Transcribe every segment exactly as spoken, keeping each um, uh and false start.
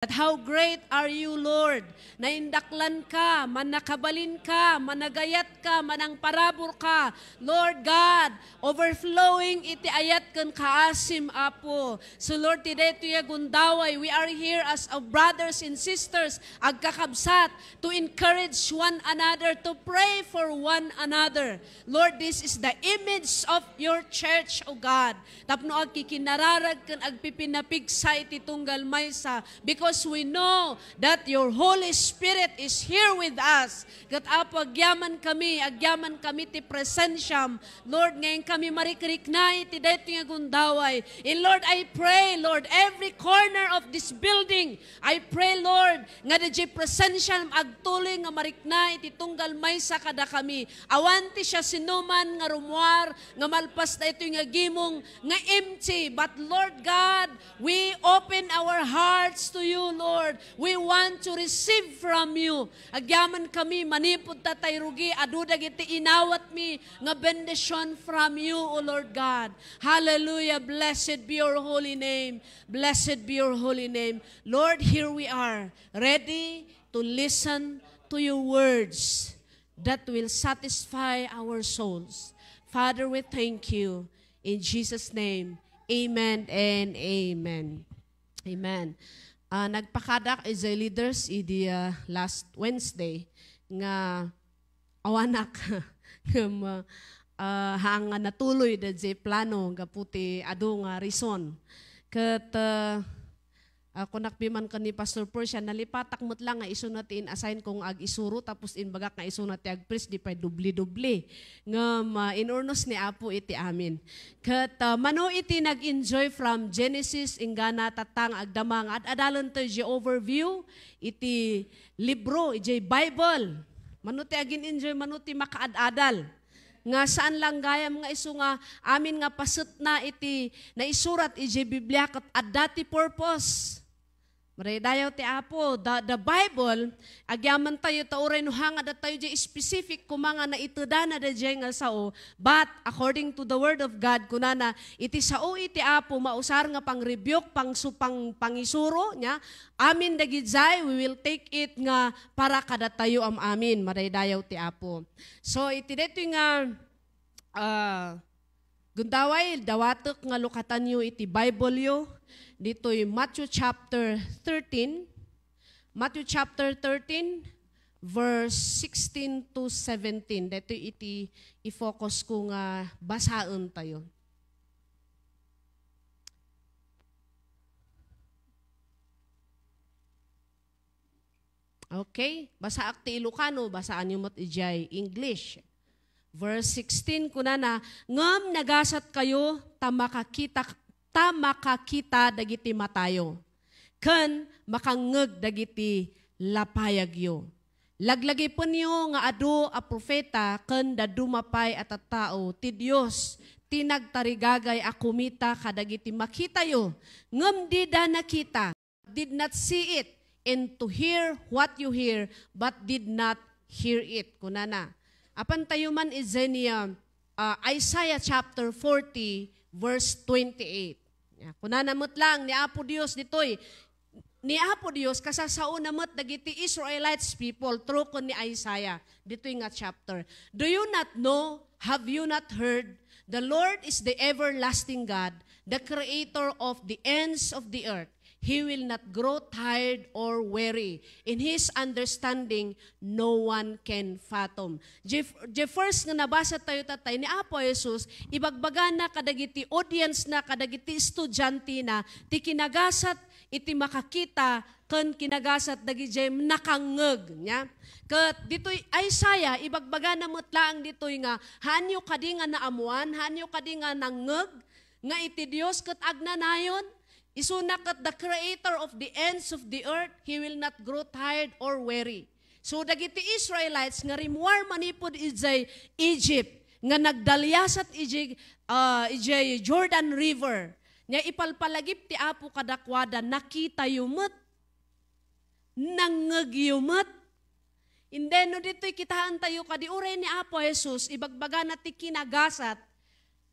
But how great are you, Lord? Naindaklan ka, manakabalin ka, managayat ka, manangparabur ka. Lord God, overflowing iti ayat ken kaasim, Apo. So Lord, ti daytoy nga gundaway, we are here as a brothers and sisters, agkakabsat, to encourage one another, to pray for one another. Lord, this is the image of your church, O God. Tapno agkikinararag ken agpipinapigsa iti tunggal maysa, because we know that your Holy Spirit is here with us. Ket Apo, agyaman kami, agyaman kami ti presensiam. Lord, ngayon kami marikrikna iti daytoy nga gundaway. And Lord, I pray, Lord, every corner of this building, I pray, Lord, nga dayjay presensiam agtuloy nga marikna iti tunggal maysa kadakami. Awan ti siasinoman nga rummuar nga malpas daytoy nga gimong nga empty. But Lord God, we open our hearts to you, Lord. We want to receive from you. Agyaman kami, manipud ta tay rugi, adu dagiti inawatmi nga bendision from you, O Lord God. Hallelujah. Blessed be your holy name. Blessed be your holy name. Lord, here we are, ready to listen to your words that will satisfy our souls. Father, we thank you. In Jesus' name, amen and amen. Amen. Ah, nagpakadak iti leaders idi, ah, last Wednesday nga awanak nga ma-, ah, haan nga natuloy dayjay plano gapu ti adu nga reason. Ket, ah, ah, kunak piman ken ni Pastor Persia, nalipatak met lang nga isuna ti in-assign ko nga agisuro, tapos imbagak nga isuna ti agpreach, di pay doble-doble. Ngem, ah, inurnos ni Apo iti amin. Ket, ah, mano iti nag-enjoy from Genesis, inggana tatta nga agdama nga ad-adalentayo iti overview iti libro, iti Bible. Mano ti agin-enjoy, mano ti makaad-adal. Nga saan lang gayam nga isu nga amin nga pasetna iti naisurat iti Biblia ket adda ti purpose. Madaydayaw ti Apo. The, the Bible, agyamantayo ta uray no hanga datayo di specific koma nga naitedana daydiay nga sao, but according to the Word of God, kunana, iti sao iti Apo, mausar nga pang-rebuke, pangsu-, pang-, pangisuro, nya, amin dagidiay, we will take it nga para kadatayo am-amin, madaydayaw ti Apo. So, iti daytoy nga, ah, gundaway, dawatek nga lukatanyo iti Bible-yo, ditoy Matthew chapter thirteen, Matthew chapter thirteen, verse sixteen to seventeen. Daytoy iti i-focus ko nga basaentayo. Okay? Basaak ti Ilocano, basaanyo met idiay English. Verse sixteen, kunana, "Ngem nagasatkayo ta makakita, ta makakita dagiti matayo, ken makangngeg dagiti lapayagyo. Laglagipenyo nga adu a profeta ken dadduma pay a tattao ti Dios ti nagtarigagay a kumita kadagiti makitayo, ngem dida nakita." Did not see it, and to hear what you hear, but did not hear it. Kunana. Apan tayo man idiay ni, ah, ah, Isaiah chapter forty, verse twenty-eight. Ya, kunana met lang ni Apo Dios ditoy. Ni Apo Dios, kasasaona met dagiti Israelites people through ken ni Isaiah ditoy nga chapter. Do you not know? Have you not heard? The Lord is the everlasting God, the creator of the ends of the earth. He will not grow tired or weary. In his understanding, no one can fathom. Jef-, the first nga nabasa tayo tatay ni Apo Jesus, ibagbagana kadagiti audience na, kadagiti estudiante na, ti kinagasat iti makakita ken kinagasat dagidiay nakangngeg, nya. Ket ditoy Isaiah, ibagbagana met laeng ditoy nga, haanyo kadi nga naammuan, haanyo kadi nga nangngeg, nga iti Dios ket agnanayon, isuna ket the creator of the ends of the earth, he will not grow tired or weary. So, dagiti Israelites nga rimmuar manipud idiay Egypt, nga nagdaliasat idiay, ah, idiay Jordan River, nya ipalpalagip ti Apo kadakuada, nakitayo met, nangngegyo met. Indenno ditoy kitaentayo kadi uray ni Apo Jesus, ibagbagana ti kinagasat,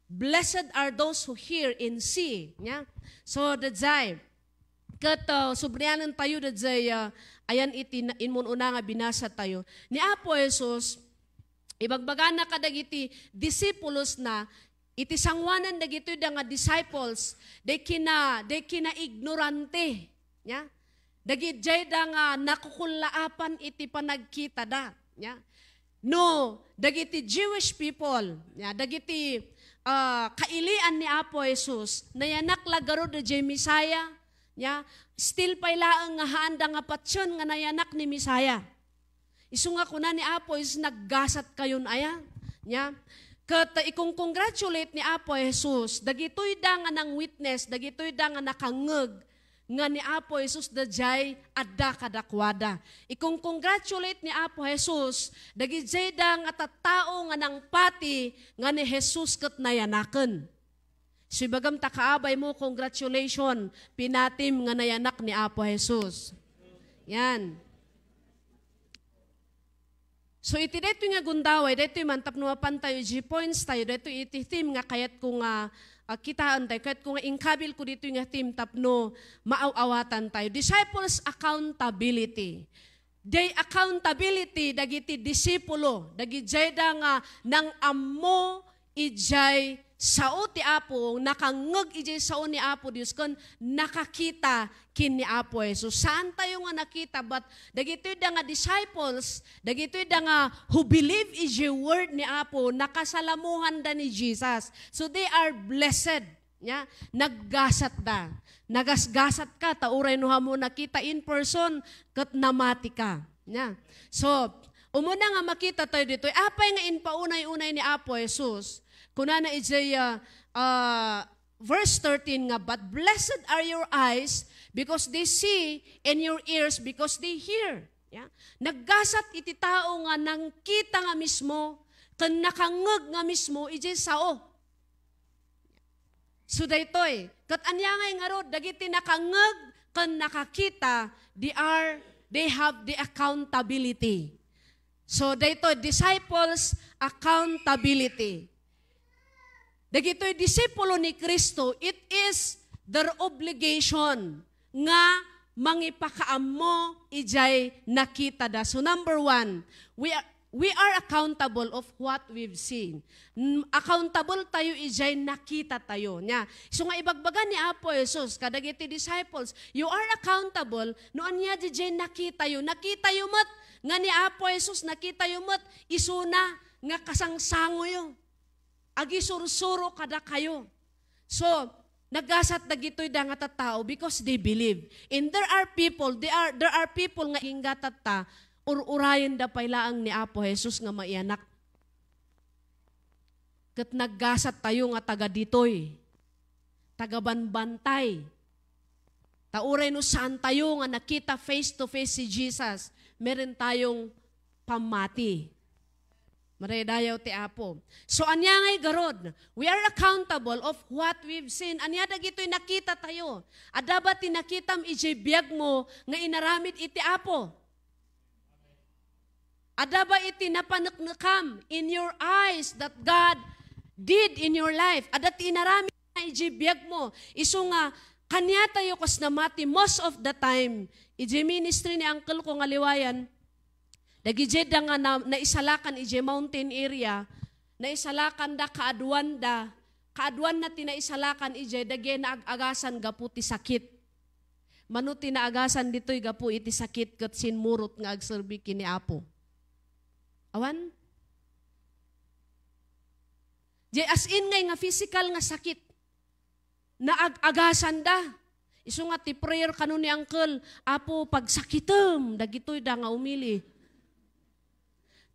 "Blessed are those who hear and see." Nya? So, daydiay, Ket, ah, sublianen tayo daydiay, ah, ayan iti na-, immun-una nga binasa tayo. Ni Apo Jesus, ibagbagana kadagiti disipulosna, iti sanguanan dagitoy da nga disciples, day kina-, day kinaignorante, nya? Dagijay da nga nakukullaapan iti panagkitada, nya? No, dagiti Jewish people, nya, dagiti, ah, kailian ni Apo Jesus, nayanak la garud daydiay Messiah, nya, still pay laeng nga haanda nga patien nga nayanak ni Messiah. Isu nga kuna ni Apo Jesus, "Naggasat kayon aya?" Nya, ket ikong-congratulate ni Apo Jesus, dagitoy da nga nang-witness, dagitoy da nga nakangngeg, nga ni Apo Jesus daydiay adda kadakuada. Ikong-congratulate ni Apo Jesus dagijay da nga tattao nga nangpati nga ni Jesus ket nayanaken. So, ibagam ta kaabay mo, congratulations, pinatim nga nayanak ni Apo Jesus. Yan. So, iti daytoy nga gundaway, daytoy man tapno mapan tayo iti points tayo, daytoy iti theme nga kayat ko nga, ah, kitaan tayo, kayat ko nga inkabil ko ditoy nga theme tapno maaw-awatan tayo. Disciples accountability. Day accountability dagiti disipulo, dagijay da nga nang-ammo idiay sao ti Apo, nakangngeg idiay sao ni Apo Dios, ken nakakita ken ni Apo Jesus. Saan tayo nga nakita, but dagitoy da nga disciples, dagitoy da nga who believe idiay word ni Apo, nakasalamuhan da ni Jesus. So they are blessed. Nya, naggasat da. Nagasgasat ka, ta uray no hamo nakita in person, ket namati ka. Nya. So, umuna nga makita tayo ditoy, apay nga impaunay-unay ni Apo Jesus? Kunana idiay, ah, ah, verse thirteen nga, "But blessed are your eyes because they see, and your ears because they hear." Ya. Naggasat iti tao nga nangkita nga mismo, ken nakangngeg nga mismo idiay sao. So daytoy, ket ania ngay ngarud, dagiti nakangngeg ken nakakita, they are, they have the accountability. So, daytoy, disciples accountability. Dagitoy disipulo ni Cristo, it is their obligation nga mangipakaammo idiay nakitada. So, number one, we are, we are accountable of what we've seen. Mm, accountable tayo idiay nakita tayo. Nya, so nga ibagbaga ni Apo Jesus kadagiti disciples, "You are accountable no ania diay nakitayo." Nakitayo met nga ni Apo Jesus, nakitayo met isuna nga kasangsangoyo. Agisursuro kadakayo. So, naggasat dagitoy da nga tattao because they believe. And there are people, there are, there are people nga inggatatta, ur-urayen da pay laeng ni Apo Jesus nga maianak. Ket naggasat tayo nga taga ditoy, taga banbantay. Ta uray no saan tayo nga nakita face to face si Jesus, meron tayong pammati. Madaydayaw ti Apo. So, ania ngay garud? We are accountable of what we've seen. Ania dagitoy nakita tayo? Adda ba ti nakitam idiay biag mo nga inaramid iti Apo? Adda ba iti napaneknekam in your eyes that God did in your life? Adda ti inaramid na idiay biag mo. Isu nga, kaniatayo kas namati most of the time. Idiay ministry ni uncle ko nga liwayan, dagijay da nga na, naisalakan idiay mountain area, naisalakan da kaaduan da, kaaduan na ti naisalakan idiay, dagijay naag-agasan gapu ti sakit. Mano ti naagasan ditoy gapu iti sakit ket simmurot nga agserbi ken ni Apo? Awan? Di as in ngay nga physical nga sakit. Naag-agasan da. Isu nga ti prayer kano ni uncle, "Apo, pagsakitem dagitoy da nga umili."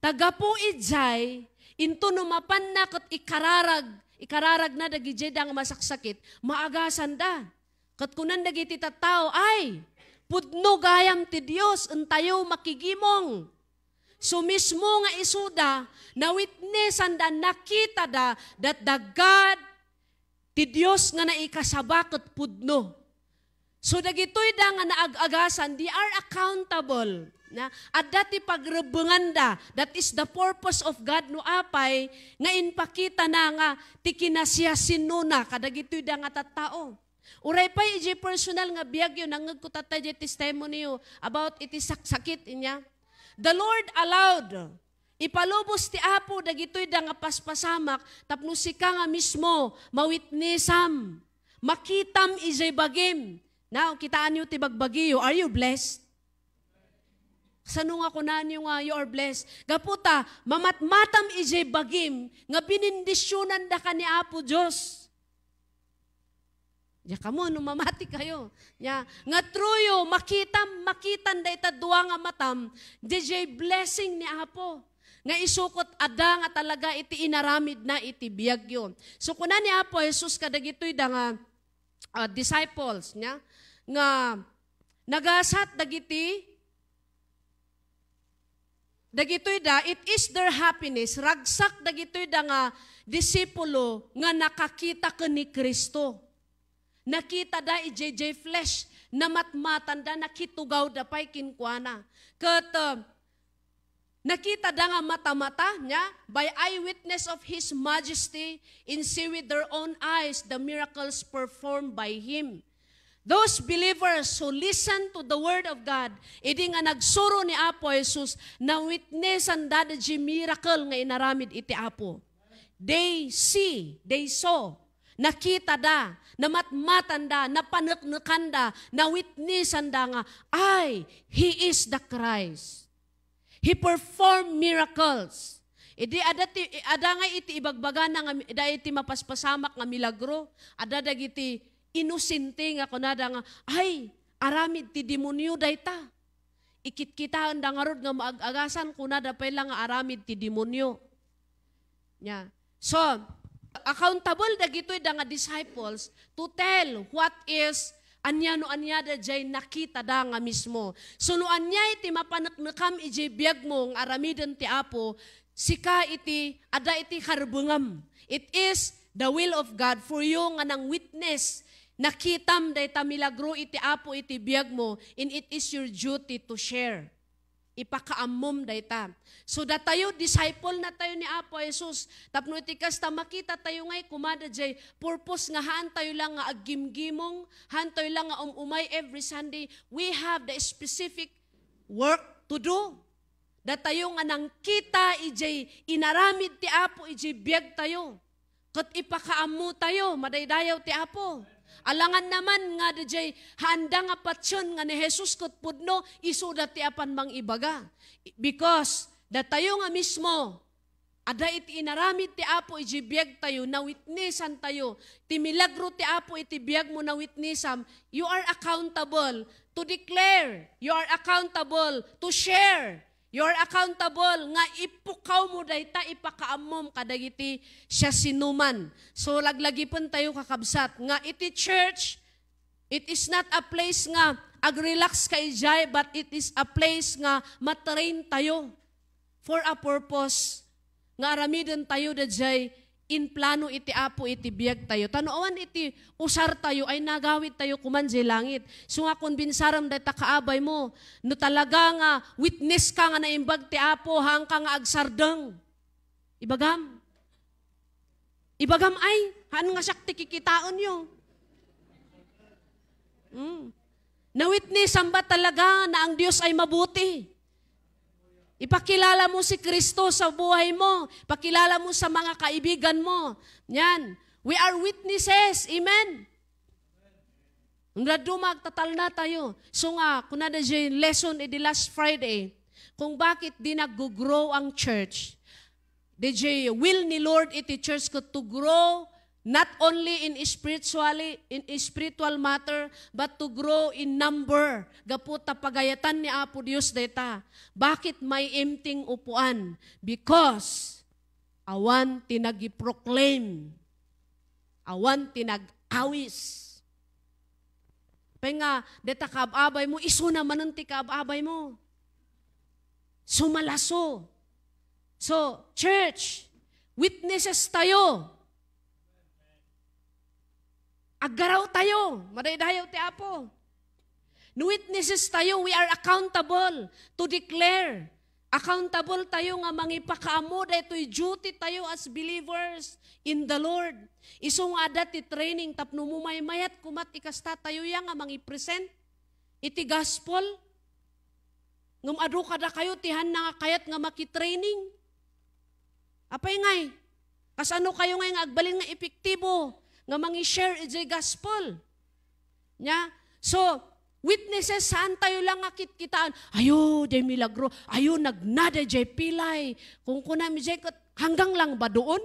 Ta gapu idiay, into no mapanna ket ikararag, ikararagna dagijay da nga masaksakit, maagasan da. Ket kunan dagiti tattao, "Ay, pudno gayam ti Dios, entayo makigimong." So mismo nga isuda, nawitnessan da, nakita da, that the God ti Dios nga naikasaba ket pudno. So, dagitoy da nga naag-agasan, they are accountable. Na, adda ti pagrebbenganda. That is the purpose of God no apay nga impakita na nga ti kinasiasinnona kadagitoy da nga tattao. Uray pay idiay personal nga biagyo, nangngegko tatta idiay testimony-yo about iti saksakit, inya. The Lord allowed, ipalubos ti Apo dagitoy da nga paspasamak tapno sika nga mismo mawitnessam, makitam idiay bagim. Now, kitaenyo ti bagbagiyo. Are you blessed? Sano nga kunanyo nga you are blessed? Gapu ta, mamatmatam idiay bagim nga binindisyonandaka ni Apo Dios. Diak ammo no mamati kayo. Nya, nga through you, makitam, makitan dayta dua nga matam, diay blessing ni Apo. Nga isu ket adda nga talaga iti inaramidna iti biagyo. So, kuna ni Apo Jesus kadagitoy da nga, ah, disciples, nya, nga nagasat dagiti Dagitoy da, it is their happiness. Ragsak dagitoy da nga disipulo nga nakakita ken ni Cristo. Nakita da idiay flesh, namatmatan da, nakitugaw da pay kenkuana. Ket, uh, nakita da nga mata-mata, nya, by eyewitness of His Majesty, and see with their own eyes the miracles performed by Him. Those believers who listen to the word of God, idi nga nagsuro ni Apo Jesus, nawitnessan da dayjay miracle nga inaramid iti Apo. They see, they saw, nakita da, namatmatan da, napaneknekan da, nawitnessan da nga, "Ay, He is the Christ." He performed miracles. Idi ada ti, ada nga iti ibagbagana nga mi-, da iti mapaspasamak nga milagro, ada dagiti inosente nga kunada nga, "Ay, aramid ti demonio dayta." Ikitkitaen da ngarud nga maag-agasan, kunada pay la nga aramid ti demonio. Nya. So, accountable dagitoy da nga disciples to tell what is ania no ania da jay nakita da nga mismo. So, no ania iti mapaneknekam ijay biagmo nga aramiden ti Apo, sika iti, ada iti karbengam. It is the will of God for you nga nang witness. Nakitam dayta milagro iti Apo iti biagmo, and it is your duty to share. Ipakaammom dayta. So, datayo, disciple na tayo ni Apo Jesus. Tapno iti kasta, makita tayo ngay, kumada jay purpose nga haan tayo lang nga aggimgimong, haan tayo lang nga um-umay every Sunday. We have the specific work to do. Datayo nga nangkita ijay inaramid ti Apo ijay biag tayo. Ket ipakaammo tayo, madaydayaw ti Apo. Alangan naman nga dayjay haanda nga patien nga ni Jesus ket pudno, isuda ti apan mangibaga. Because datayo nga mismo, ada iti inaramid ti Apo iti biag tayo, nawitnessan tayo. Ti milagro ti Apo iti biag mo, nawitnessam, you are accountable to declare. You are accountable to share. You are accountable nga ipukawmo dayta, ipakaammom kadagiti siasinoman. So, laglagipen tayo, kakabsat, nga iti church, it is not a place nga ag-relax ka ijay, but it is a place nga matrain tayo for a purpose nga aramiden tayo dayjay in plano iti Apo iti biag tayo. Ta no awan iti usar tayo, ay nagawid tayo kuman jay langit. So nga, kumbinsaram dayta kaabay mo, no talaga nga witness ka nga naimbag ti Apo, haanka nga agsardeng. Ibagam. Ibagam ay, haan nga siak ti kikitaenyo. Mm. Nawitnessam ba talaga na ang Diyos ay mabuti? Ipakilala mo si Kristo sa buhay mo. Pakilala mo sa mga kaibigan mo. Yan. We are witnesses. Amen? Nga duma, agtatalna tayo. So nga, kuna dayjay lesson iti last Friday, kung bakit di nag-grow ang church. Dayjay will ni Lord iti church ket to grow not only in spiritually, in spiritual matter, but to grow in number. Gapu ta pagayatan ni Apo Dios dayta. Bakit may empty nga upuan? Because awan ti nagiproclaim. Awan ti nag-awis. Pay nga, deta kaab-abay mo, isuna manen ti kaab-abay mo. Sumalaso. So, church, witnesses tayo. Aggaraw tayo. Madaydayaw ti Apo. No witnesses tayo, we are accountable to declare Accountable tayo nga mangipakaammo, daytoy duty tayo as believers in the Lord. Isu nga adda ti training tapno mumaymayat koma ti kasta tayo ya nga mangipresent iti gospel. Ngem adu kadakayo ti haanna nga kayat nga makitraining. Apay ngay, kasano kayo ngay nga agbalin nga epektibo nga mangi-share iti gospel? Nya? So, witnesses, saan tayo lang nga kitkitaan. Ayo, day milagro. Ayo, nagna day jay pilay. Kung kunam jay ket, hanggang lang ba doon?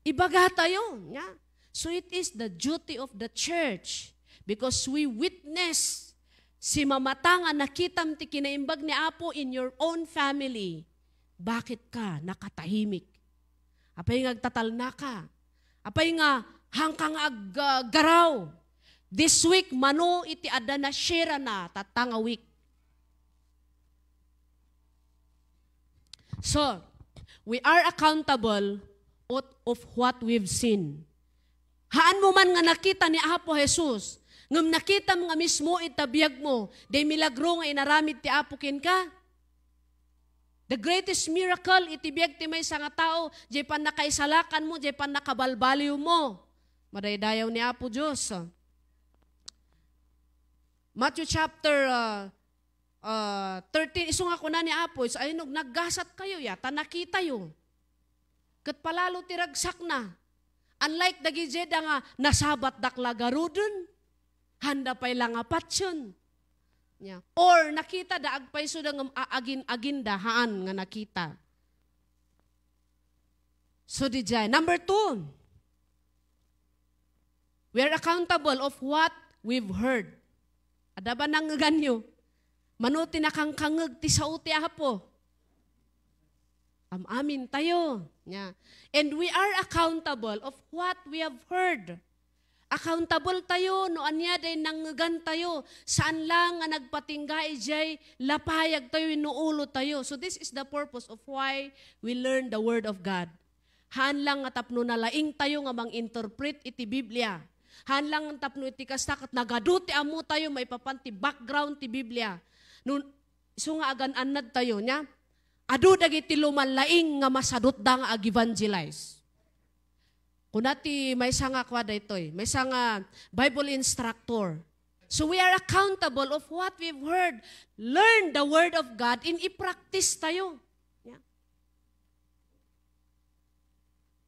Ibaga tayo, nya? So it is the duty of the church because we witness. Simamata nga nakitam ti kinaimbag ni Apo in your own family. Bakit ka nakatahimik? Apay nga agtatalnaka? Apay nga hangka nga ag-, ah, garaw? This week, mano iti adda nasirana tatta nga week? So, we are accountable out of what we've seen. Haan mo man nga nakita ni Apo Jesus, ngem nakitam nga mismo ita biag mo, day milagro nga inaramid ti Apo kenka. The greatest miracle iti biag ti maysa nga tao, jay pannakaisalakan mo, jay pannakabalbaliw mo. Madaydayaw ni Apo Dios. Matthew chapter, ah, ah, thirteen, isu nga kuna ni Apo, isu, "Ay, no, naggasat kayo, ya, ta nakitayo." Ket palalo ti ragsakna. Unlike dagijay da nga nasabatdak la garuden, handa pay la nga patien. Nya. Or nakita da agpayso da ngem a-, agin-, aginda, haan nga nakita. So, di jay. Number two, we are accountable of what we've heard. Adda ba nangngeganyo? Mano ti nakangkangngeg ti sao ti Apo? Am-amin tayo. Nya. And we are accountable of what we have heard. Accountable tayo no ania day nangngegan tayo. Saan lang nga nagpatingga ijay lapayag tayo wenno ulo tayo. So this is the purpose of why we learn the Word of God. Haan lang nga tapno nalaing tayo nga mang-interpret iti Biblia. Haan lang tapno iti kasta ket nagadu ti ammo tayo maipapan ti background ti Biblia. No, isu nga agan-annad tayo, nya? Adu dagiti lumallaing nga masadutda nga ag-evangelize. Kuna ti maysa nga kua daytoy, maysa nga Bible instructor. So we are accountable of what we've heard. Learn the Word of God and i-practice tayo. Yeah.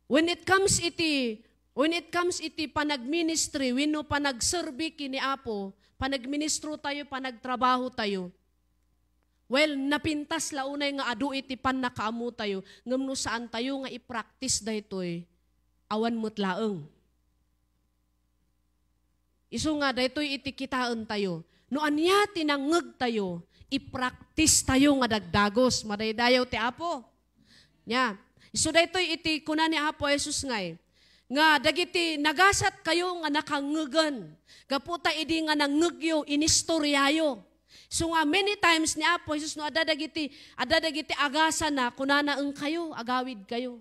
When it comes iti, when it comes iti panagministry, wenno panagserbi ken ni Apo, panagministro tayo, panagtrabaho tayo, well, napintas la unay nga adu iti pannakaammo tayo, ngem no saan tayo nga i-practice daytoy, awan met laeng. Isu nga, daytoy iti kitaen tayo. No ania ti nangngeg tayo, i-practice tayo nga dagdagus. Madaydayaw ti Apo. Nya, isu daytoy iti kuna ni Apo Jesus ngay, nga dagiti nagasat kayo nga nakangngegen, gapu ta idi nga nangngegyo, inistoryayo. So nga, many times ni Apo Jesus, no adda dagiti, adda dagiti agasana, kunana, "Engkayo, agawid kayo."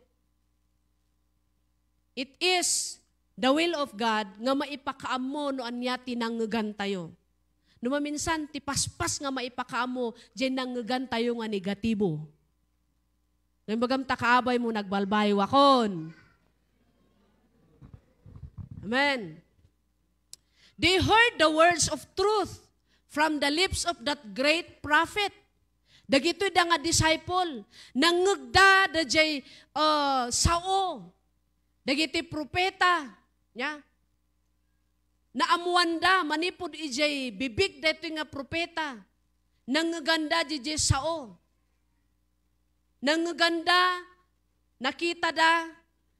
It is the will of God nga maipakaammo no ania ti nangngegan tayo. No maminsan, ti paspas nga maipakaammo, diay nangngegan tayo nga negatibo. Ngem bagam ta kaabay mo, nagbalbayo akon. Amen. They heard the words of truth from the lips of that great prophet. Dagitoy da nga disciple, nangngegda dayjay, ah, sao dagiti propeta, nya? Naammoanda manipud idiay bibig daytoy nga propeta. Nangngeganda dayjay sao. Nangngeganda, nakitada,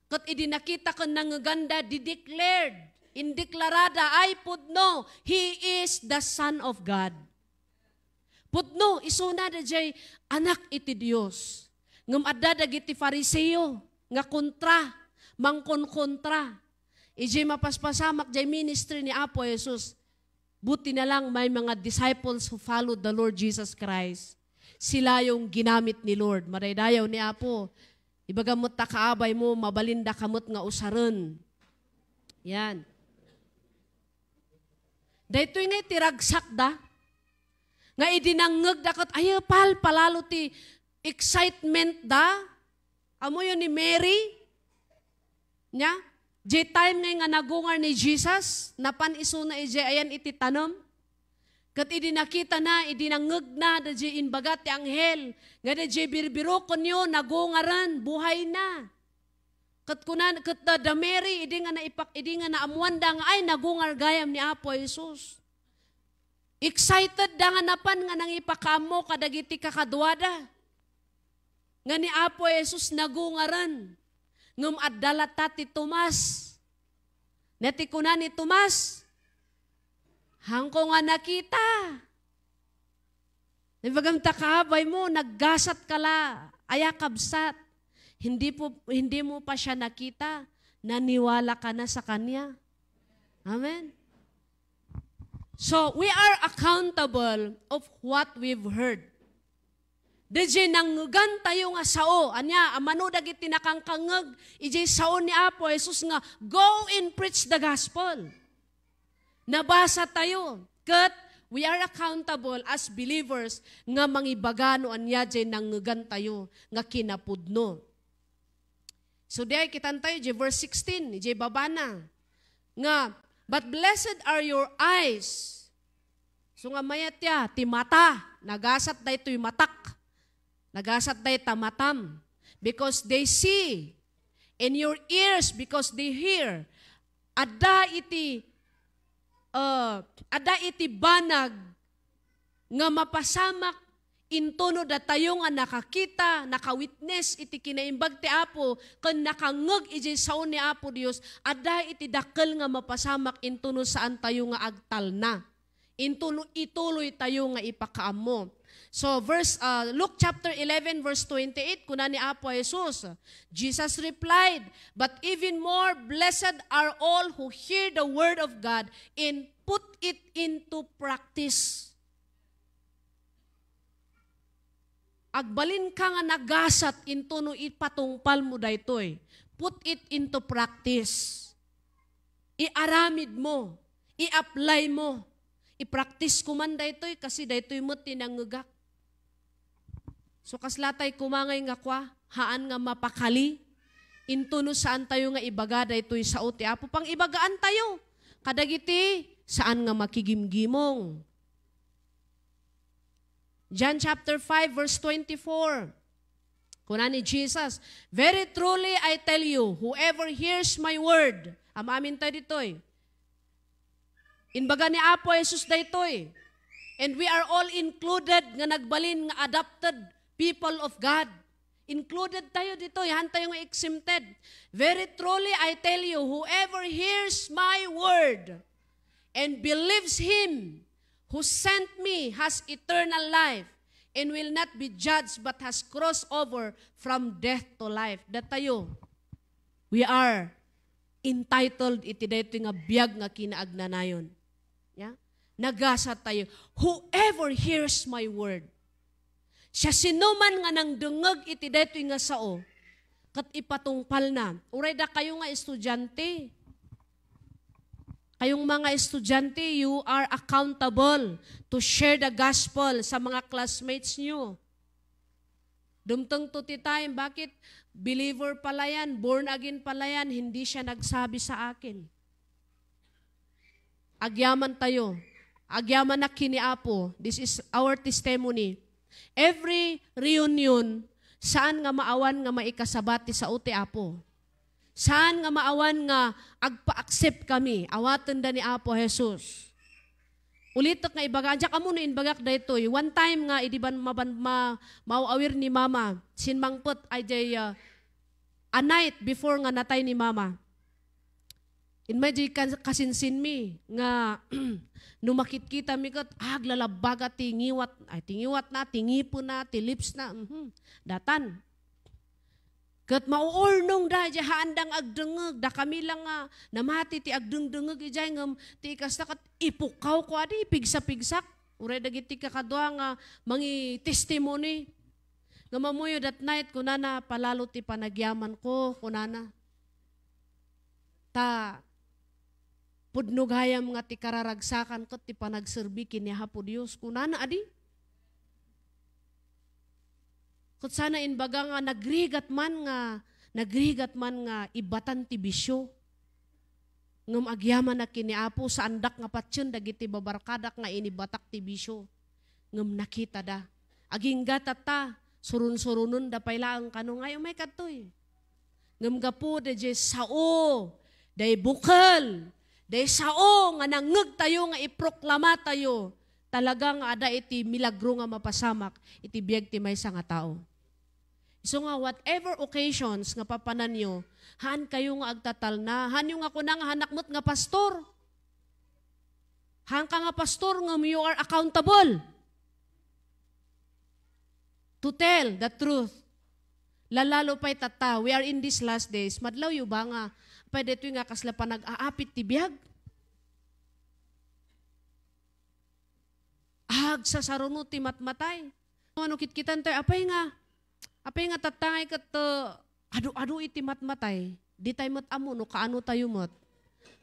ket idi nakita ken nangngeganda, dideclared, indeklarada, ay pudno, He is the Son of God. Pudno, isuna dayjay Anak iti Dios. Ngem adda dagiti Fariseo nga kontra, mangkonkontra. Idiay mapaspasamak jay ministry ni Apo Jesus, buti na lang may mga disciples who followed the Lord Jesus Christ. Sila yung ginamit ni Lord. Madaydayaw ni Apo. Ibaga met ta kaabay mo, mabalinda ka met nga usaren. Yan. Daytoy nga iti ragsakda, Nga idi nangngegda ket, ay, pal-, palalo ti excitement da. Ammoyo ni Mary? Nya? Jay time ngay nga nagungar ni Jesus, napan isuna ijay ayan iti tanem. Ket idi nakitana, idi nangngegna, dayjay imbaga ti anghel, nga dayjay birbirokenyo, nagungaren, buhayna. Ket kuna, ket da, da Mary, idi nga naipak-, idi nga naammoanda nga, ay, nagungar gayam ni Apo Jesus. Excited da nga napan nga nangipakaammo kadagiti kakaduada. Nga ni Apo Jesus nagungaren. Ngem adda latta ti Tomas. Nia ti kuna ni Tomas, "Haanko nga nakita." Ibagam ta kaabay mo, naggasat ka la, aya kabsat. Hindi po, hindi mo pa siya nakita, naniwala ka na sa kanya. Amen. So, we are accountable of what we've heard. Dayjay nangngegan tayo nga sao. Ania, amano dagiti nakangkangngeg, ijay sao ni Apo Jesus nga, "Go and preach the gospel." Nabasa tayo. Ket we are accountable as believers nga mangibaga no ania jay nangngegan tayo nga kinapudno. So, diay kitan tayo, jay verse sixteen, jay babana, nga, "But blessed are your eyes." So nga mayat ya, ti mata, nagasat daytoy matak. Nagasat dayta matam. Because they see, and your ears, because they hear. Adda iti, uh, adda iti banag nga mapasamak intono datayo nga nakakita, nakawitness iti kinaimbag ti Apo, ken nakangngeg iti sao ni Apo Dios, adda iti dakkel nga mapasamak intono saan tayo nga agtalna. Intono ituloy tayo nga ipakaammo. So, verse, uh, Luke chapter eleven, verse twenty-eight, kuna ni Apo Jesus, Jesus replied, "But even more blessed are all who hear the word of God and put it into practice." Agbalin ka nga nagasat intono ipatungpal mo daytoy. Put it into practice. Iaramid mo, i-apply mo, i-practice ko man daytoy, kasi daytoy met ti nangngegak. So, kasla tay kumangay nga kua, haan nga mapakali, intono saan tayo nga ibaga daytoy sao ti Apo. Pangibagaan tayo kadagiti saan nga makigimgimong. John chapter five, verse twenty-four. Kuna ni Jesus, "Very truly I tell you, whoever hears my word," am-amin tayo ditoy. Imbaga ni Apo Jesus daytoy. And we are all included nga nagbalin nga adopted people of God. Included tayo ditoy, haan tayo nga exempted. "Very truly I tell you, whoever hears my word and believes him who sent me has eternal life and will not be judged but has crossed over from death to life." Datayo, we are entitled iti daytoy nga biag nga kinaagnanayon. Ya? Nagasat tayo. "Whoever hears my word." Siasinoman nga nangdengngeg iti daytoy nga sao, ket ipatungpalna. Uray dakayo nga estudiante. Kayong mga estudiante, you are accountable to share the gospel sa mga classmates nyo. Dumteng to ti time, bakit believer pala yan, born again pala yan, hindi siya nagsabi sa akin. Agyaman tayo. Agyamanak ken ni Apo. This is our testimony. Every reunion, saan nga maawan nga maikasabat ti sao ti Apo. Saan nga maawan nga agpa-accept kami, awatenda ni Apo Jesus. Ulitek nga ibaga, diak ammo no imbagak daytoy. One time nga, idi ban-, maban-, ma-, maaw-awir ni Mama, simmangpet, ay jay, ah, a night before nga natay ni Mama. Imagine kan-, kasinsinmi nga no makitkitami ket, ah, aglalabbaga ti ngiwat, ay, ti ngiwatna, ti ngipenna, ti lipsna, mhm, datan. Ket mauurnongda, idiay haanda nga agdengngeg, dakami la nga namati ti agdengdengngeg idiay, ngem ti ikasta ket ipukkawko, adi, ipigsapigsak. Uray dagiti kakadua nga mangi-testimony. Ngem ammoyo that night, kunana, "Palalo ti panagyamanko," kunana. Ta pudno gayam nga ti kararagsakan ket ti panagserbi ken ni Apo Dios. Kunana, adi, Ket sana imbaga nga nagrigat man nga, nagrigat man nga ibatan ti bisio. Ngem agyamanak ken ni Apo, saandak nga patien dagiti babarkadak nga inibatak ti bisio. Ngem nakitada. Agingga tatta, surun-surunenda pay laeng kano, "Ngay, umay kadtoy." Ngem gapu daydiay sao, daydiay bukel, daydiay sao nga nangngegtayo nga iproklamatayo, talaga nga adda iti milagro nga mapasamak iti biag ti maysa nga tao. Isu nga, whatever occasions nga papananyo, haankayo nga agtatalna, haanyo nga kuna nga haannak met nga pastor. Haanka nga pastor ngem you are accountable to tell the truth. Lalalo pay tatta, we are in these last days. Madlawyo ba nga, apay daytoy nga kasla panag-aapit ti biag? Agsasaruno ti matmatay. Ano kitkitan tayo? Apay nga, apay nga tattangay ket, uh, adu-adu iti matmatay. Di tayo met ammo no kaano tayo met.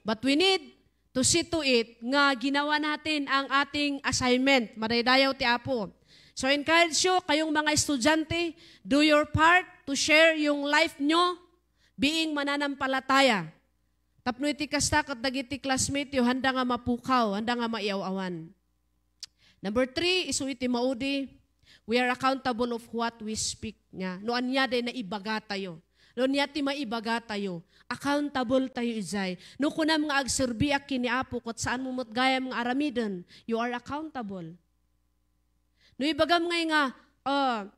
But we need to see to it nga ginawa natin ang ating assignment. Madaydayaw ti Apo. So, I encourage you, kayong mga estudyante, do your part to share yung life nyo being mananampalataya. Tapno iti kasta, ket dagiti classmate yo, handa nga mapukaw, handa nga maiaw-awan. Number three, isu iti maudi, we are accountable of what we speak niya. No ania day naibaga tayo. No ania ti maibaga tayo. Accountable tayo idiay. No kunam nga agserbiak ken ni Apo, ket saan mo met gayam nga aramiden, you are accountable. No ibagam ngay nga, ah,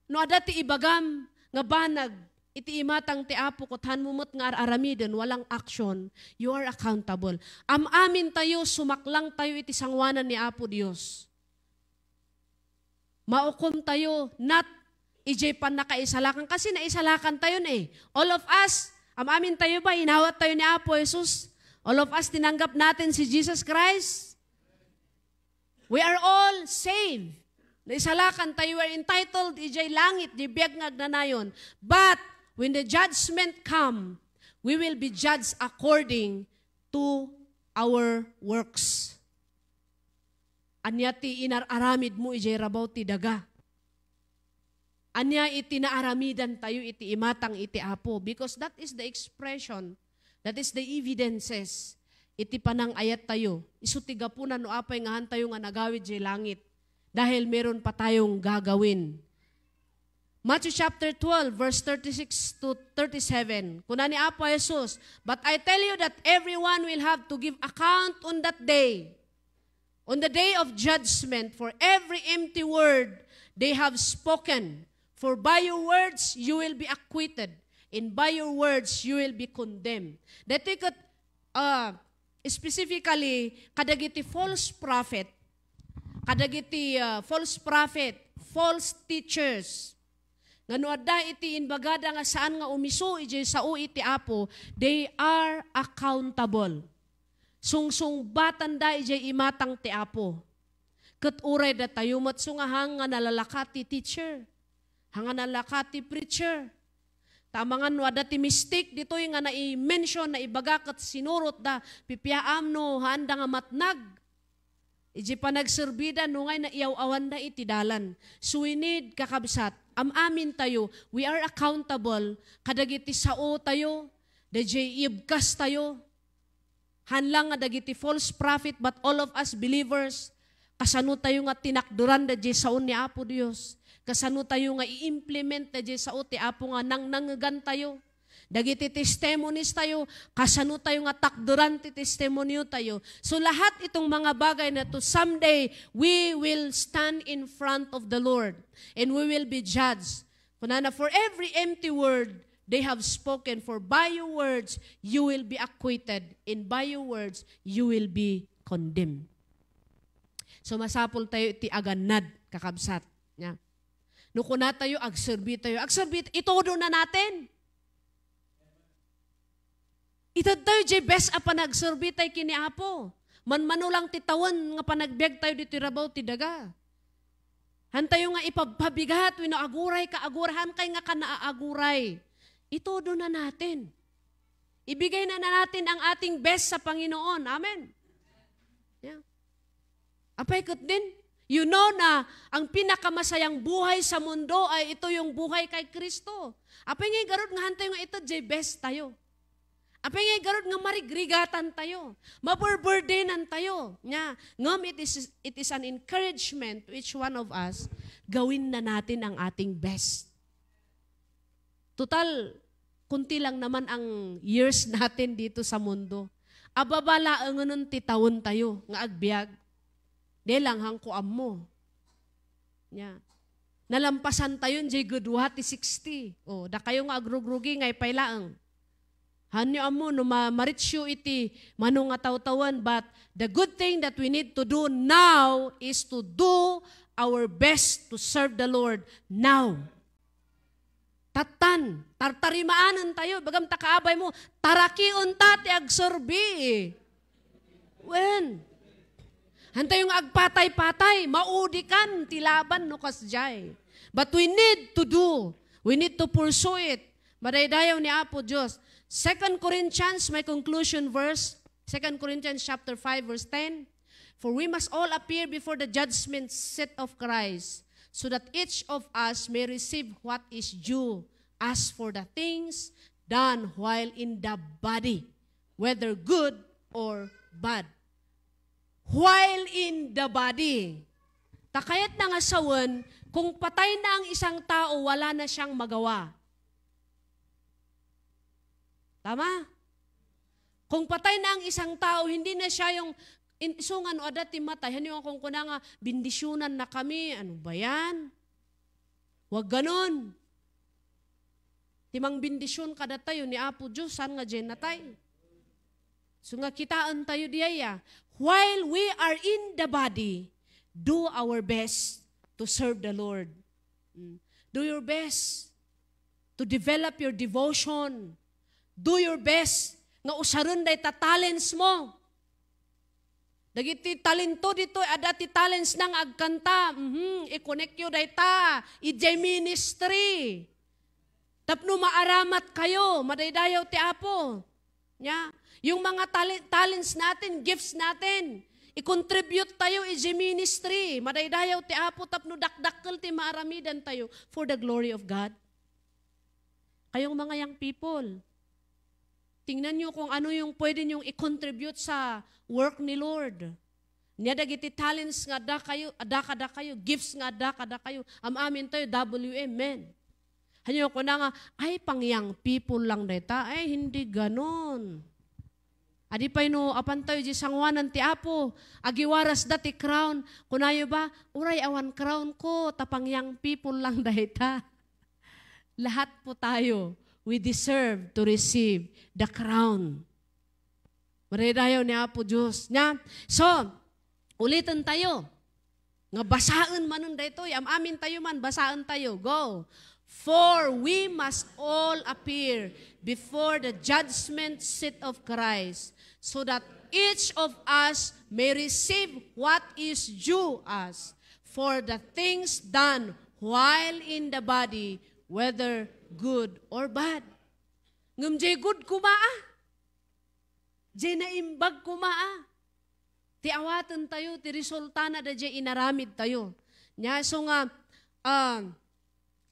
no adda ti ibagam nga banag iti imatang ti Apo, ket haanmo met nga ar-aramiden, walang action, you are accountable. Am-amin tayo, sumaklang tayo iti sanguanan ni Apo Dios. Maukom tayo, not idiay pannakaisalakan, kasi naisalakan tayo na eh. All of us, am-amin tayo ba, inawat tayo ni Apo Jesus? All of us, tinanggap natin si Jesus Christ? We are all saved. Naisalakan tayo, we are entitled idiay langit, di biag nga agnanayon. But when the judgment come, we will be judged according to our works. Ania ti inar-aramid mo idiay rabaw ti daga? Ania iti naaramidan tayo iti imatang iti Apo? Because that is the expression, that is the evidences iti panangayat tayo. Isu ti gapuna no apay nga han tayo nga nagawid diay langit. Dahil meron pa tayong gagawin. Matthew chapter twelve, verse thirty-six to thirty-seven. Kuna ni Apo Jesus, "But I tell you that everyone will have to give account on that day." On the day of judgment, for every empty word they have spoken, for by your words you will be acquitted, and by your words you will be condemned. Daytoy ket, ah, specifically, kadagiti false prophet, kadagiti, ah, false prophet, false teachers, nga no adda iti imbagada nga saan nga umisu idiay sao iti Apo, they are accountable. Sungsungbatanda idiay imatang ti Apo. Ket uray datayo met, so nga han nga nalalaka ti teacher, han nga nalalaka ti preacher. Ta amangan no adda ti mistake ditoy nga nai-mention, naibaga ket sinurotda, pipiaam no haanda nga matnag. Idiay panagserbida, no ngay naiyaw-awanda iti dalan. So we need, kakabsat, am-amintayo, we are accountable kadagiti saotayo, daydiay ibkastayo. Han lang nga dagiti false prophet, but all of us believers, kasano tayo nga tinakderan daydiay sao ni Apo Dios? Kasano tayo nga i-implement daydiay sao ti Apo nga nangnangegan tayo? Dagiti testimonies tayo, kasano tayo nga takderan ti testimonio tayo? So, lahat itong mga bagay na to, someday, we will stand in front of the Lord and we will be judged. Kunana, "For every empty word they have spoken, for by your words you will be acquitted, and by your words you will be condemned." So, masapul tayo iti agannad, kakabsat. Nya. No kuna tayo, agserbi tayo. Agserbi, itodo na natin. Ited tayo jay best a panagserbi tayo ken ni Apo. Manmano lang ti tawen nga panagbiag tayo ditoy rabaw ti daga. Han tayo nga ipabpabigat wenno aguray ka, aguray, han kay nga kanaaguray. Itodo na natin. Ibigay na, na natin ang ating best sa Panginoon. Amen. Yeah. Apay ket din, You know na ang pinakamasayang buhay sa mundo ay ito yung buhay kay Kristo. Apay nga igarod nga hantayo nga ited jay best tayo. Apay nga igarod nga marigrigatan tayo, maburburdenan tayo. Nya, ngem it is, it is an encouragement to each one of us, gawin na natin ang ating best. Total, kunti lang naman ang years natin dito sa mundo. Ababa laengen ti taon tayo nga agbiag. Di lang hangko ammo. Nya. Nalampasan tayo jay gudua ti sixty. O, dakayo nga agrugrugi, nga ipay laeng. Hanyo ammo no ma-, ma-reach-yo iti mano nga tawtawen, but the good thing that we need to do now is to do our best to serve the Lord now. Tattan, tartarimaanen tayo, bagam ta kaabay mo, tarakion ta ti agserbi. Wen. Hantayo nga agpatay-patay, maudikan ti laban no kasdiay. But we need to do, we need to pursue it. Madaydayaw ni Apo Dios. Second Corinthians, my conclusion verse, Second Corinthians chapter five, verse ten. For we must all appear before the judgment seat of Christ, so that each of us may receive what is due us for the things done while in the body, whether good or bad. While in the body. Ta kayatna nga sawen, kung patay na ang isang tao, wala na siyang magawa. Tama? Kung patay na ang isang tao, hindi na siya yung, in, isu nga no adda ti matay, hanyo nga kunkuna nga, "Bendisyunan na kami." Ano ba yan? Huwag ganon. Ti mangbendisyon kadatayo ni Apo Dios, saan nga diay natay? So nga kitaen tayo diay, ah. While we are in the body, do our best to serve the Lord. Mm. Do your best to develop your devotion. Do your best nga usaren dayta talents mo. Dagiti talento ditoy, adda ti talents na nga agkanta. Mhm, i-connect yo dayta idiay ministry. Tapno maaramat kayo, madaydayaw ti Apo. Nya, yung mga tale-, talents natin, gifts natin, i-contribute tayo idiay ministry. Madaydayaw ti Apo tapno dakdakkel ti maaramidan tayo for the glory of God. Kayong mga young people, tingnan nyo kung ano yung pwede nyong i-contribute sa work ni Lord. Nia dagiti talents nga adda kayo, adda kadakayo, gifts nga adda kadakayo. Am-amin tayo, W M, men. Hanyo kuna nga, "Ay, pang young people lang dayta." Ay, hindi ganon. Adi pay no, apan tayo di sanguanan ti Apo, agiwaras da ti crown. Kunayo ba, "Uray awan crown ko, ta pang young people lang dayta." Lahat po tayo, we deserve to receive the crown. Madaydayaw ni Apo Dios. Nya? So, uliten tayo. Nga basaen manen daytoy. Am-amin tayo man, basaen tayo. Go. For we must all appear before the judgment seat of Christ, so that each of us may receive what is due us for the things done while in the body, whether good or bad. Ngem jay good koma, ah. Jay naimbag koma, ah. Ti awaten tayo, ti resultana da jay inaramid tayo. Nya, so nga, ah,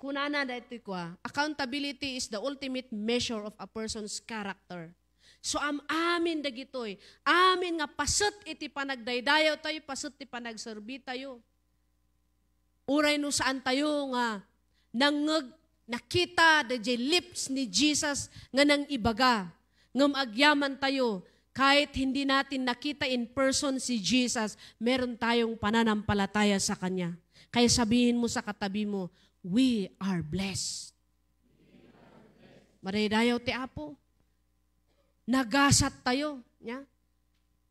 kunana da iti kua, accountability is the ultimate measure of a person's character. So, am-amin dagitoy, amin nga paset iti panagdaydayaw tayo, paset ti panagserbi tayo. Uray no saan tayo nga nangngeg, nakita dayjay lips ni Jesus nga nangibaga, ngem agyaman tayo, kahit hindi natin nakita in person si Jesus, meron tayong pananampalataya sa Kanya. Kaya sabihin mo sa katabi mo, "We are blessed." Madaydayaw ti Apo. Nagasat tayo, nya?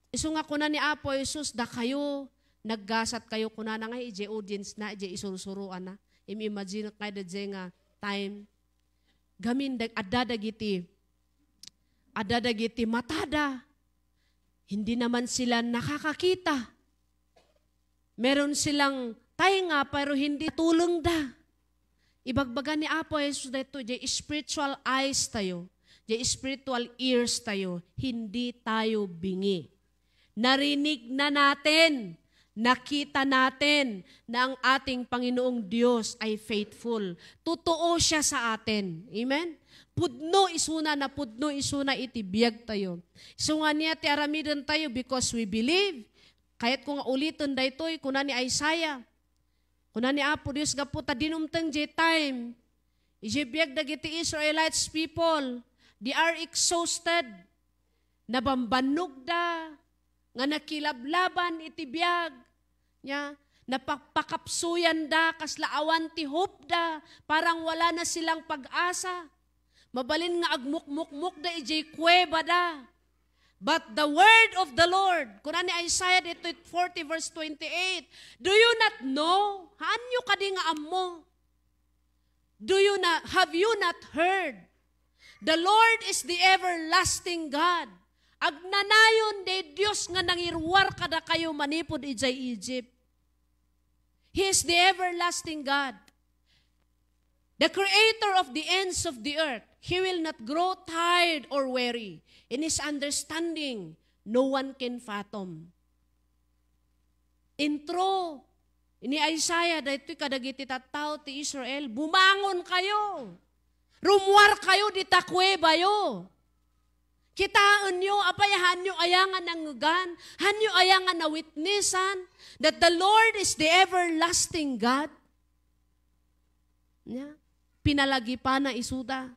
Isu nga kuna ni Apo Jesus, "Dakayo, naggasat kayo," kunana nga idiay audience na, idiay isursuroan na. Im-imagine nga dayjay nga time. Gamin, dag-, adda dagiti, adda dagiti matada. Hindi naman sila nakakakita. Meron silang tainga, pero hindi tuleng da. Ibagbaga ni Apo Jesus daytoy, jay spiritual eyes tayo, jay spiritual ears tayo, hindi tayo bingi. Narinig na natin, Nakita natin na ang ating Panginoong Diyos ay faithful. Totoo siya sa atin. Amen? Pudno isuna, napudno isuna iti biag tayo. Isu ngarud ti aramiden tayo because we believe. Kayat ko nga uliten daytoy, kuna ni Isaiah. Kuna ni Apo Dios, gapu ta dinumteng jay time. Ijay biag dagiti Israelites people, they are exhausted. Nabambannogda, nga nakilablaban iti biag. Nya, napakpakapsuyanda, kasla awan ti hope da, parang wala na silang pag-asa. Mabalin nga agmukmukmokda ijay kuweba da. But the word of the Lord, kuna ni Isaiah ditoy forty verse twenty-eight, "Do you not know?" Haanyo kadi nga ammo? Do you not, have you not heard? The Lord is the everlasting God. Agnanayon ti Dios nga nangiruar kadakayo manipud ijay Egypt. He is the everlasting God. The creator of the ends of the earth. He will not grow tired or weary. In his understanding, no one can fathom. Intro ni Isaiah daytoy kadagiti tattao ti Israel, "Bumangon kayo! Rummuar kayo dita kuwebayo! Kitaenyo, apay, haanyo aya nga nangngegan? Haanyo aya nga nawitnessan that the Lord is the everlasting God?" Nya, pinalagipana isuda.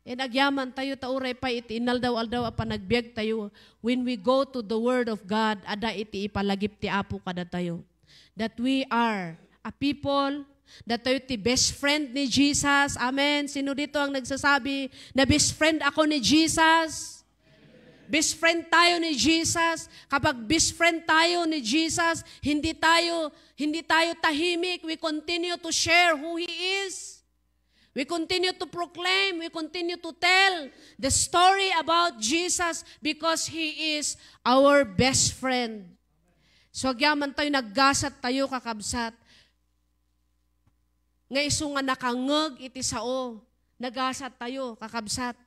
Ket agyaman tayo ta uray pay iti inaldaw-aldaw a panagbiag tayo, when we go to the Word of God, adda iti ipalagip ti Apo kadatayo. That we are a people, datayo ti best friend ni Jesus. Amen. Sino dito ang nagsasabi na best friend ako ni Jesus? Best friend tayo ni Jesus. Kapag best friend tayo ni Jesus, hindi tayo, hindi tayo tahimik. We continue to share who He is. We continue to proclaim, we continue to tell the story about Jesus because He is our best friend. So, agyaman tayo, naggasat tayo, kakabsat. Nga isu nga nakangngeg iti sao, nagasat tayo, kakabsat.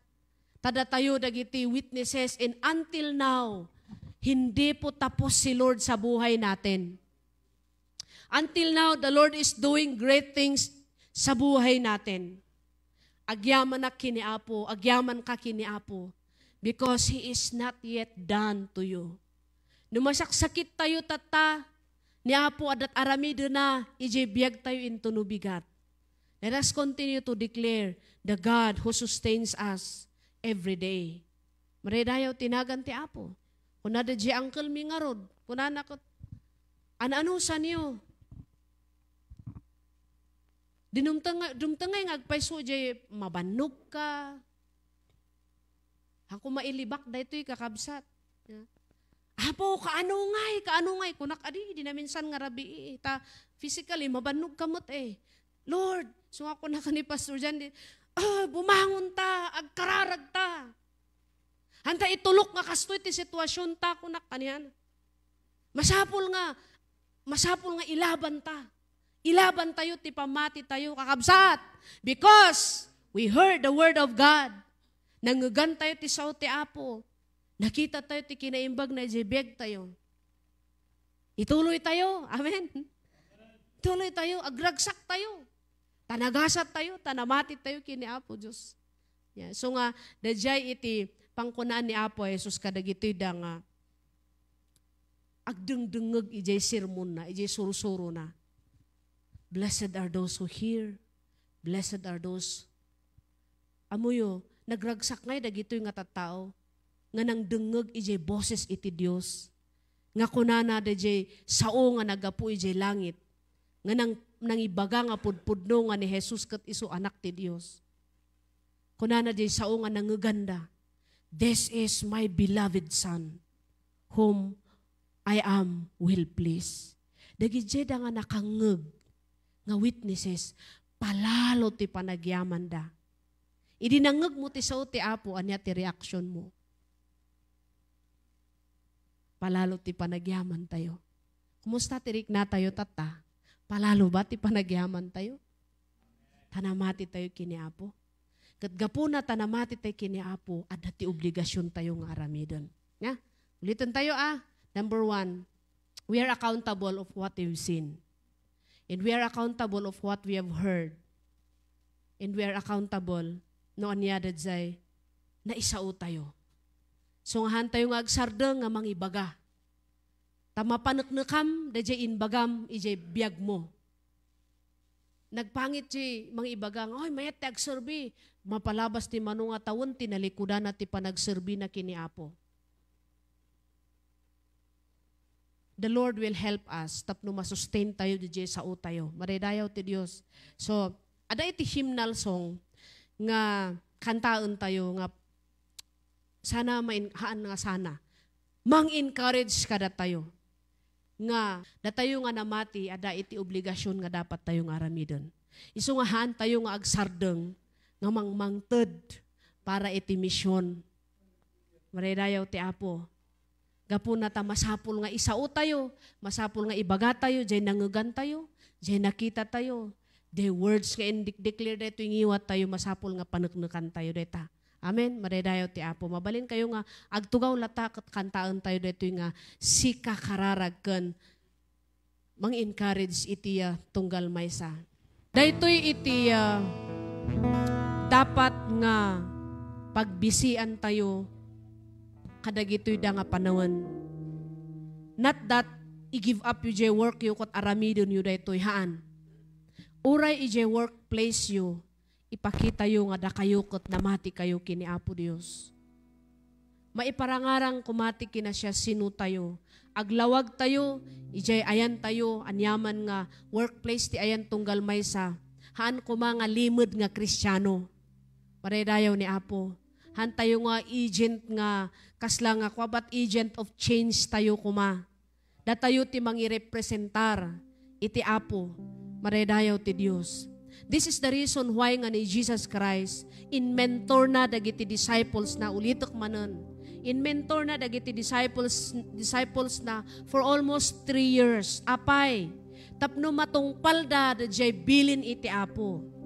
Ta datayo dagiti witnesses, and until now, hindi po tapos si Lord sa buhay natin. Until now, the Lord is doing great things sa buhay natin. Agyamanak kini Apo, agyamanka kini Apo, because He is not yet done to you. No masaksakit tayo tatta, ni Apo adda't aramidena, ijay biag tayo into no bigat. Let us continue to declare the God who sustains us every day. Maridayaw ti nagan ti Apo. Kuna da di uncle mi ngarud, kunana ket, "An-ano sanyo?" Dinumteng-, dumtengay nga agpayso jay mabannog ka. Ako mailibak daytoy, kakabsat. Ya. "Apo, kaano ngay, kaano ngay?" Kunak, "Adi, di naminsan nga rabii, eh. Ta physically, mabannog ka met, eh." "Lord," so nga kunaka ni Pastor Jan, di, "Ah, bumangon ta, agkararag ta. Hanta itulok nga kastoy ti sitwasyon ta," kunak, anian. Masapul nga, masapul nga ilaban ta. Ilaban tayo ti pamati tayo, kakabsat. Because we heard the word of God. Nangngegan tayo ti sao ti Apo. Nakita tayo ti kinaimbag na ijay biag tayo. Ituloy tayo. Amen. Ituloy tayo. Agragsak tayo. Ta nagasat tayo, ta namati tayo kini Apo Dios. Ya, so nga, dayjay iti pangkunaan ni Apo Jesus kadagitoy da nga agdengdengngeg ijay sermonna, ijay sursurona. Blessed are those who hear. Blessed are those. Ammoyo, nagragsak ngay dagitoy nga tattao nga nangdengngeg ijay boses iti Dios. Nga kunana dayjay sao nga naggapu ijay langit, nga nang-, nangibaga nga pudpudno nga ni Jesus ket isu Anak ti Dios. Kunana diay sao nga nangngeganda, "This is my beloved Son, whom I am well pleased." Dagidiay da nga nakangngeg nga witnesses, palalo ti panagyamanda. Idi nangngegmo ti sao ti Apo, ania ti reaksionmo? Palalo ti panagyamantayo. Kumusta ti riknatayo tatta? Palalo ba ti panagyamantayo? Ta namati tayo kini Apo. Ket gapuna ta namati tayo kini Apo, adda ti obligasion tayo nga aramiden. Nya? Uliten tayo, ah. Number one, We are accountable of what we've seen. And we are accountable of what we have heard. And we are accountable no ania daydiay naisao tayo. So, nga haan tayo nga agsardeng nga mangibaga. Ta mapaneknekam daydiay imbagam idiay biagmo. Nagpangit ti mangibaga nga, "Ay, mayat ti agserbi." Mapalabas ti mano nga tawen, tinalikudanna ti panagserbina ken ni Apo. The Lord will help us tapno masustain tayo, diay sao tayo. Madaydayaw ti Dios. So, ada iti hymnal song nga kantaen tayo nga sana main-, haan nga sana. Mang-encourage kadatayo nga datayo nga namati, ada iti obligasyon nga dapat tayo nga aramiden. Isu nga haan tayo nga agsardeng nga mangmangted para iti misyon. Madaydayaw ti Apo. Gapuna ta masapul nga isao tayo, masapul nga ibaga tayo, diay nangegan tayo, diay nakita tayo, diay words nga indikdiklir daytoy ngiwat tayo, masapul nga paneknekan tayo dayta. Amen. Madaydayaw ti Apo. Mabalin kayo nga agtugaw lata ket kantaen tayo daytoy nga sika kararag ken mang-encourage iti, ah, tunggal maysa. Daytoy iti, ah, dapat nga pagbisian tayo kadagitoy da nga panawen. Not that i-give up yo jay work yo ket aramiden yo daytoy, haan. Uray ijay workplace yo, ipakitayo nga dakayo ket namati kayo ken ni Apo Dios. Maiparangarang koma ti kinasiasinotayo. Aglawagtayo, ijay ayantayo, aniaman nga workplace ti ayan tunggal maysa. Haan koma nga limed nga Kristiano. Madaydayaw ni Apo. Haantayo nga agent nga kasla nga kua, but agent of change tayo koma. Datayo ti mangirepresentar iti Apo, madaydayaw ti Dios. This is the reason why nga ni Jesus Christ, inmentorna dagiti disciplesna, ulitek manen. Inmentorna dagiti disciples, disciplesna for almost three years. Apay, tapno matungpalda daydiay bilin iti Apo.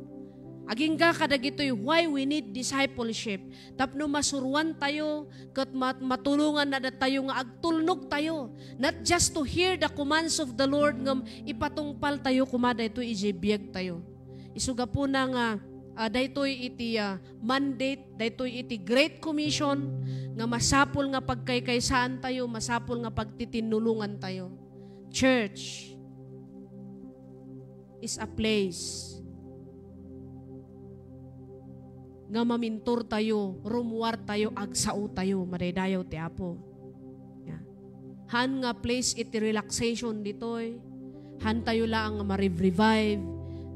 Agingga kadagitoy why we need discipleship. Tapno masuroan tayo ket mat-, matulongan na datayo nga agtulnog tayo. Not just to hear the commands of the Lord, ngem ipatungpal tayo koma daytoy iti biag tayo. Isu gapuna nga, ah, daytoy iti, ah, mandate, daytoy iti Great Commission nga masapul nga pagkaykaysaan tayo, masapul nga pagtitinnulongan tayo. Church is a place nga mamintor tayo, rumuar tayo, agsao tayo, madaydayaw ti Apo. Yeah. Haan nga place iti relaxation ditoy. Haan tayo laeng nga ma-revive,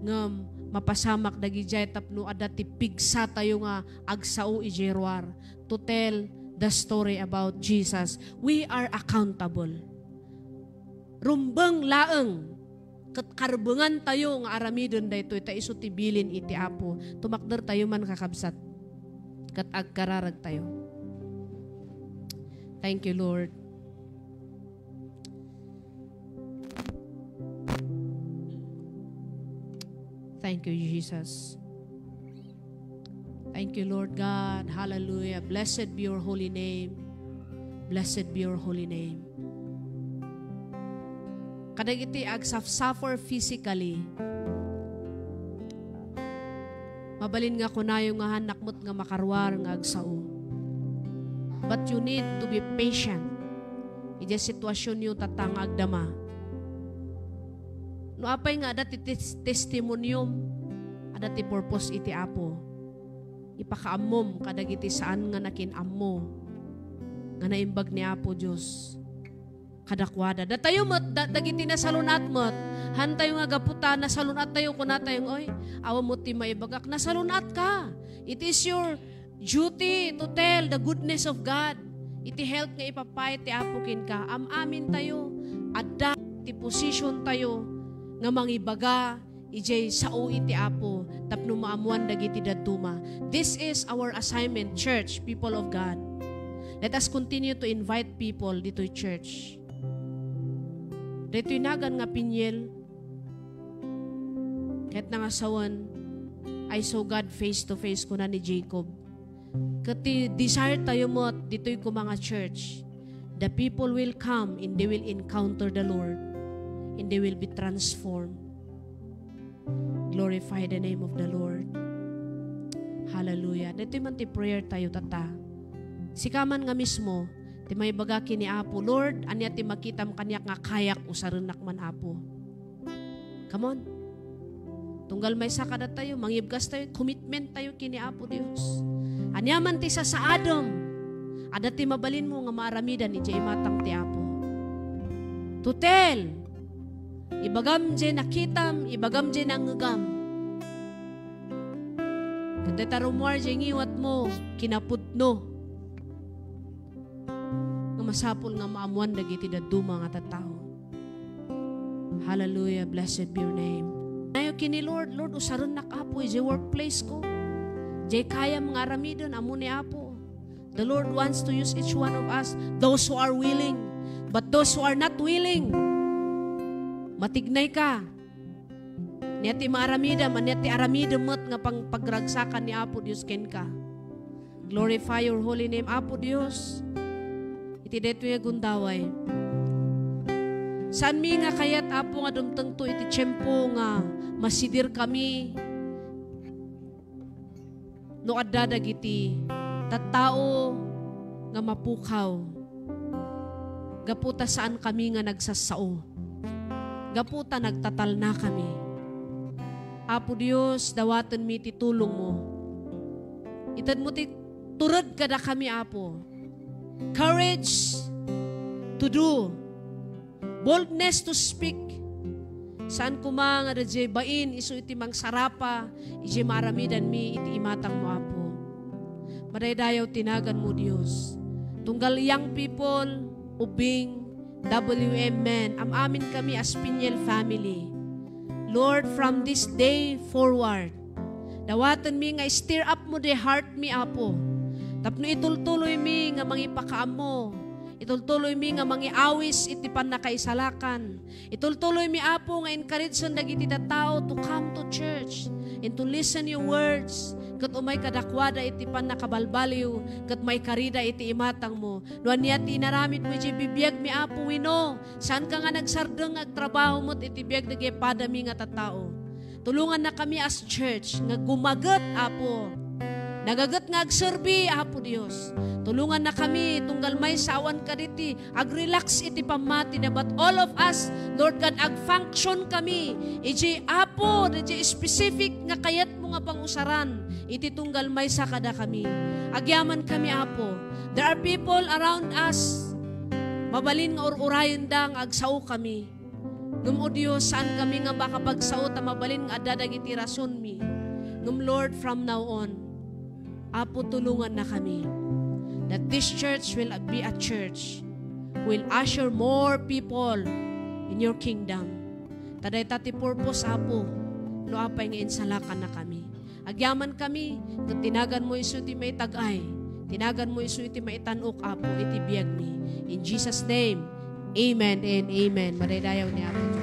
ngem mapasamak dagidiay tapno adda ti pigsa tayo nga agsao iti ruar to tell the story about Jesus. We are accountable. Rumbeng laeng ket karbengan tayo nga aramiden daytoy ta isu ti bilin iti Apo. Tumakder tayo man, kakabsat, ket agkararag tayo. Thank you, Lord. Thank you, Jesus. Thank you, Lord God. Hallelujah. Blessed be your holy name. Blessed be your holy name. Kadagiti agsaf-suffer physically, mabalin nga kunayo nga haannak met nga makaruar nga agsao. But you need to be patient. Idiay situasionyo, tatta nga agdama. No apay nga adda ti tes-, testimoniom, adda ti purpose iti Apo. Ipakaammom kadagiti saan nga nakin-ammo nga naimbag ni Apo Dios kadakuada. Datayo met, da-, dagiti nasalun-at met, haantayo nga gapu ta nasalun-at tayo, kunatayo nga, "Oy, awan met ti maibagak." Nasalun-at ka. It is your duty to tell the goodness of God. Iti health nga ipapay ti Apo kenka, am-amin tayo. Adda ti position tayo nga mangibaga idiay sao iti Apo tapno maammoan dagiti dadduma. This is our assignment, church, people of God. Let us continue to invite people ditoy church. Daytoy nagan nga Peniel, ket nangasawen, "I saw God face to face," kuna ni Jacob. Ket ti desire tayo met ditoy koma nga church, The people will come and they will encounter the Lord and they will be transformed. Glorify the name of the Lord. Hallelujah. Daytoy man ti prayer tayo, tata. Sika man nga mismo, ti maibaga ken ni Apo, "Lord, ania ti makitam kaniak nga kayak usarennak man, Apo?" Come on. Tunggal maysa kadatayo, mangibgas tayo, commitment tayo ken ni Apo Dios. Ania man ti sasaadem, adda ti mabalinmo nga maaramidan idiay imatang ti Apo. To tell, ibagam diay nakitam, ibagam diay nangngegam. Ket dayta rummuar diay ngiwatmo, kinapudno. Nga masapul nga maammoan dagiti dadduma nga tattao. Hallelujah, blessed be your name. Nayo ken ni Lord, "Lord, usarennak, Apo, idiay workplace ko. Diay kayam nga aramiden, ammo ni Apo." The Lord wants to use each one of us, those who are willing. But those who are not willing, matignay ka. Ania ti maaramidem, ania ti aramidem met nga pang-, pagragsakan ni Apo Dios kenka. Glorify your holy name, Apo Dios. Iti daytoy nga gundaway, saanmi nga kayat, Apo, nga dumtengto iti tiempo nga masidir kami no adda dagiti tattao nga mapukaw. Gapu ta saan kami nga nagsassao. Gapu ta nagtatalna kami. Apo Dios, dawatenmi ti tulongmo. Itedmo ti tured kadakami, Apo. Courage to do. Boldness to speak. Saan koma nga adda diay bain isu iti mangsarapa idiay maaramidanmi iti imatangmo, Apo. Madaydayaw ti naganmo, Dios. Tunggal young people, ubing, W M men, am-amin kami as Peniel family. Lord, from this day forward, dawatenmi nga stir up mo the heart mi, Apo. Tapno itultuloymi nga mangipakaammo, itultuloymi nga mangiawis iti pannakaisalakan, itultuloymi, Apo, nga encourageen dagiti tattao to come to church and to listen your words, ket umay kadakuada iti pannakabalbaliw, ket maikarida iti imatangmo. No ania ti inaramidmo iti bibiagmi, Apo, wenno saanka nga nagsardeng nga agtrabaho met iti biag dagiti padami nga tattao. Tulongannakami as church nga gumaget, Apo. Nagaget nga agserbi, Apo Dios. Tulongannakami, tunggal maysa awan kadi ti agrelax iti pammatina, but all of us, Lord God, agfunction kami iti, Apo, iti specific nga kayatmo nga pangusaran iti tunggal maysa kadakami. Agyamankami, Apo. There are people around us, mabalin nga ur-urayenda nga agsao kami. Ngem, O Dios, saan kami nga makapagsao ta mabalin nga adda dagiti rasonmi. Ngem, Lord, from now on, Apo, tulongannakami that this church will be a church who will usher more people in your kingdom. Ta dayta ti purpose, Apo, no apay nga insalakannakami. Agyamankami, ket ti naganmo isu ti maitag-ay, ti naganmo isu iti maitan-ok, Apo, iti biagmi. In Jesus' name, amen and amen. Madaydayaw ni Apo.